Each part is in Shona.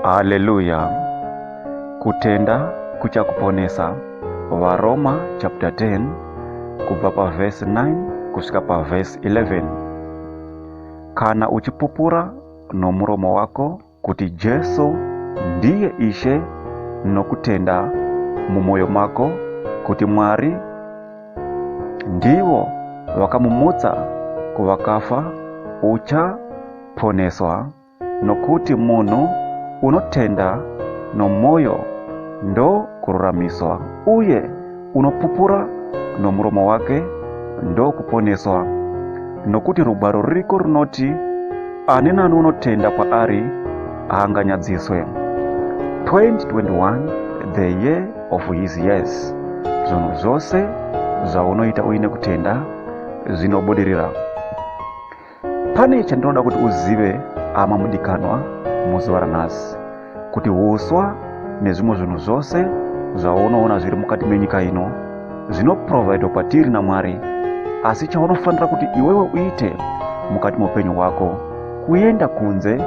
Haleluya! Kutenda kuchakuponesa. VaRoma chapter 10 kubva pavhesi 9 kusvika pavhesi 11. Kana uchipupura nomuromo wako kuti Jesu ndiye Ishe nokutenda mumwoyo mako kuti Mwari ndivo vakamumutsa kuvakafa, uchaponeswa. Nokuti munhu unotenda nomwoyo ndokururamiswa, uye unopupura nomuromo wake ndokuponeswa. Nokuti rugwaro ruriko runoti, Ani nani unotenda kwaari haanganyadziswe. 2021 the year of his yes. Zvinhu zvose zvaunoita uine kutenda zvinobudirira. Pane chandinoda kuti uzive hama mudikanwa muzuva ranhasi, kuti huswa nezvimwe zvinhu zvose zvaunoona zviri mukati menyika ino zvinoprovhaidwa kwatiri naMwari, asi chaunofanira kuti iwewe uite mukati meupenyu hwako kuenda kunze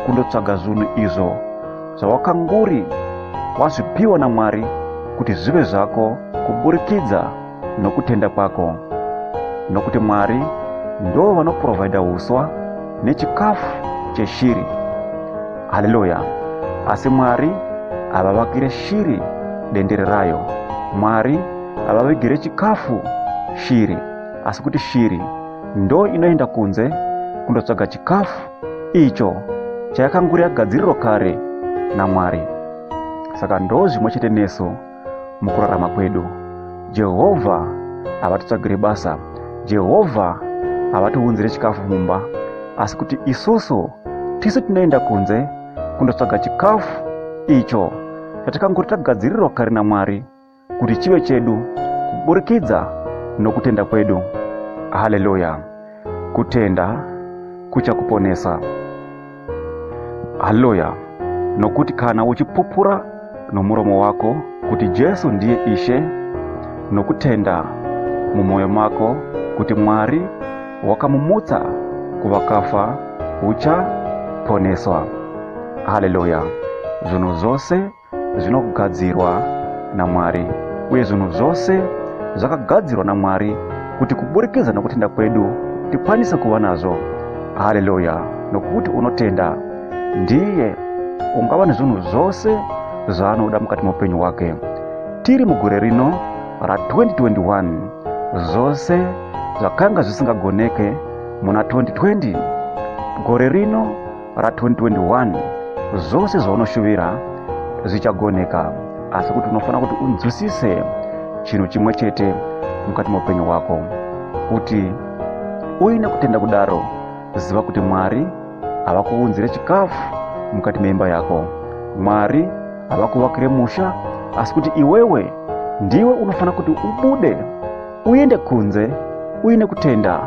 kundotsvaga zvinhu izvo zvawakanguri wazvipiwa naMwari kuti zvive zvako kuburikidza nokutenda kwako, nokuti Mwari ndo vanoprovhaida uswa nechikafu cheshiri. Haleluya! Asi Mwari havavakire shiri dendere rayo. Mwari havavigire chikafu shiri, asi kuti shiri ndo inoenda kunze kundotsvaga chikafu icho chayakanguri yagadzirirwa kare naMwari. Saka ndo zvimwe chete nesu mukurarama kwedu. Jehovha havatitsvagire basa, Jehovha havatiunzire chikafu mumba, asi kuti isusu tisu tinoenda kunze kundotsvaga chikafu icho chatakangoti tagadzirirwa kare naMwari kuti chive chedu kuburikidza nokutenda kwedu. Haleluya! Kutenda kuchakuponesa. Haleluya! Nokuti kana uchipupura nomuromo wako kuti Jesu ndiye Ishe, nokutenda mumwoyo mako kuti Mwari wakamumutsa kuvakafa, uchaponeswa. Haleluya! Zvinhu zvose zvinogadzirwa naMwari, uye zvinhu zvose zvakagadzirwa naMwari kuti kuburikidza nokutenda kwedu tikwanise kuva nazvo. Haleluya! Nokuti unotenda ndiye ungava nezvinhu zvose zvaanoda mukati meupenyu hwake. Tiri mugore rino ra2021, zvose zvakanga zvisingagoneke muna 2020, gore rino ra2021 zvose zvaunoshuvira zvichagoneka, asi kuti unofanira kuti unzwisise chinhu chimwe chete mukati meupenyu hwako, kuti uine kutenda kudaro, ziva kuti Mwari havakuunzire chikafu mukati meimba yako, Mwari havakuvakire musha, asi kuti iwewe ndiwe unofanira kuti ubude uende kunze uine kutenda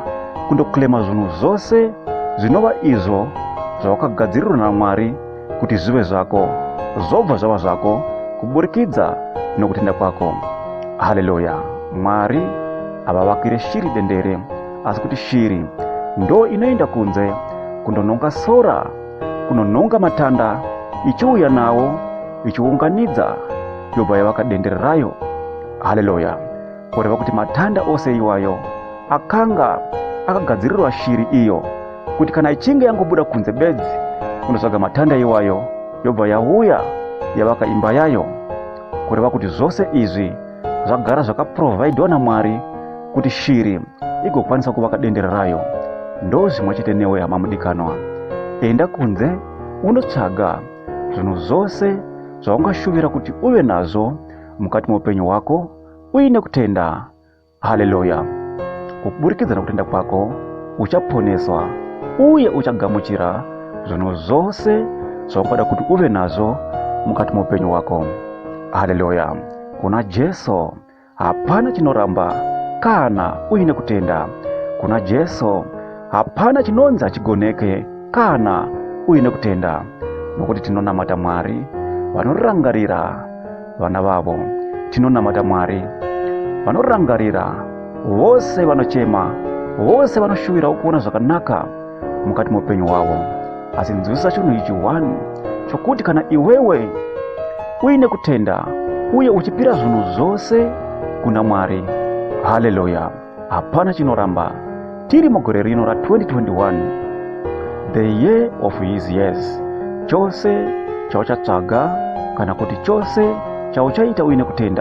kundoklema zvinhu zvose zvinova izvo zvawakagadzirirwa naMwari kuti zvive zvako, zvobva zvava zvako kuburikidza nokutenda kwako. Haleluya! Mwari havavakire shiri dendere, asi kuti shiri ndo inoenda kunze kundononga sora, kunononga matanda, ichiuya nawo ichiunganidza, yobva yavaka dendere rayo. Haleluya! Kureva kuti matanda ose iwayo akanga akagadzirirwa shiri iyo kuti kana ichinge yangobuda kunze bedzi kunotsvaga matanda iwayo, yobva yauya yavaka imba yayo. Kureva kuti zvose izvi zvagara zvakaprovhaidwa naMwari kuti shiri igokwanisa kuvaka dendere rayo. Ndo zvimwe chete newe hama mudikanwa, enda kunze undotsvaga zvinhu zvose zvaungashuvira kuti uve nazvo mukati meupenyu hwako uine kutenda. Haleluya! Kuburikidza nokutenda kwako uchaponeswa uye uchagamuchira zvinhu zvose zvaungada kuti uve nazvo mukati meupenyu hwako. Haleluya! Kuna Jesu hapana chinoramba kana uine kutenda. Kuna Jesu hapana chinonzi hachigoneke kana uine kutenda, nokuti tinonamata Mwari vanorangarira vana vavo. Tinonamata Mwari vanorangarira vose vanochema, vose vanoshuvirawo kuona zvakanaka mukati meupenyu hwavo. Asi nzwisisa chinhu ichi one. Chokuti kana iwewe uine kutenda uye uchipira zvinhu zvose kuna Mwari, haleluya, hapana chinoramba. Tiri mugore rino ra 2021, the year of his years. Chose chauchatsvaga kana kuti chose chauchaita uine kutenda.